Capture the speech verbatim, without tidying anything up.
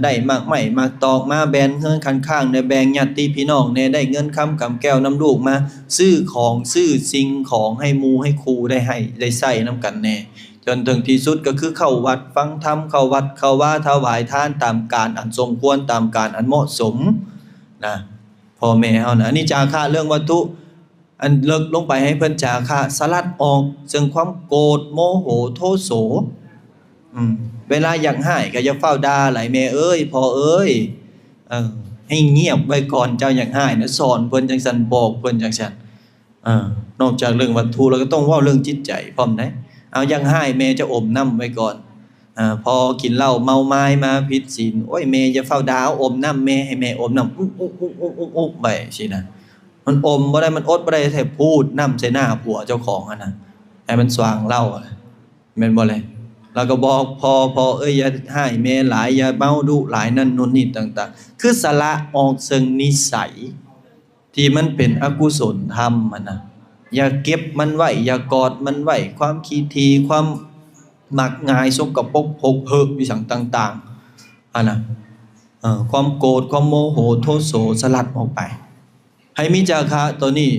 ได้หมากไม้หมากตอกมาแบ่งเฮือนข้างๆ แหน่ แบ่งญาติพี่น้องแหน่ ได้เงินคำกำแก้วนำลูกมา ซื้อของซื้อสิ่งของให้หมู่ให้คู่ได้ให้ได้ใช้นำกันแหน่ จนถึงที่สุดก็คือเข้าวัดฟังธรรม เข้าวัดเข้าวา ถวายทานตามกาลอันสมควร ตามกาลอันเหมาะสมนะ พ่อแม่เฮานะ อันนี้จาคะเรื่องวัตถุ อันเลิกลงไปให้เพิ่นจาคะ สลัดออกซึ่งความโกรธ โมโห โทโส อืม เวลาอยากฮ้ายก็อย่าฟ้าวด่าหลาย แม่เอ้ย พ่อเอ้ย เออ ให้เงียบไว้ก่อน เจ้าอยากฮ้ายนะ สอนเพิ่นจั่งซั้น บอกเพิ่นจั่งซั้น เออ นอกจากเรื่องวัตถุแล้วก็ต้องเว้าเรื่องจิตใจพร้อมเด้ เอา อยากฮ้าย แม่จะอมน้ำไว้ก่อน อ่า พอกินเหล้าเมามายมาผิดศีล โอ้ย แม่อย่าฟ้าวด่า เอาอมน้ำ แม่ ให้แม่อมน้ำ อุ๊บอุ๊บอุ๊บอุ๊บอุ๊บอุ๊บไปสินะ มันอมบ่ได้ มันอดบ่ได้ แท้พูดน้ำใส่หน้าผัวเจ้าของหั่นนะ ให้มันสว่างเหล้าอะ แม่นบ่เลย แล้วก็บอกพ่อ พ่อเอ้ย อย่าฮ้ายแม่หลาย อย่าเมาดุหลาย นั่นนู่นนี่ต่างๆ คือสละออกซึ่งนิสัย ที่มันเป็นอกุศลธรรมหั่นนะ อย่าเก็บมันไว้ อย่ากอดมันไว้ ความขี้ถี่ ความมักง่าย สกปรก พกเหิก อิหยังต่างๆ หั่นนะ เอ่อ ความโกรธ ความโมโห โทโส สลัดออกไป ให้มีจาคะตัวนี้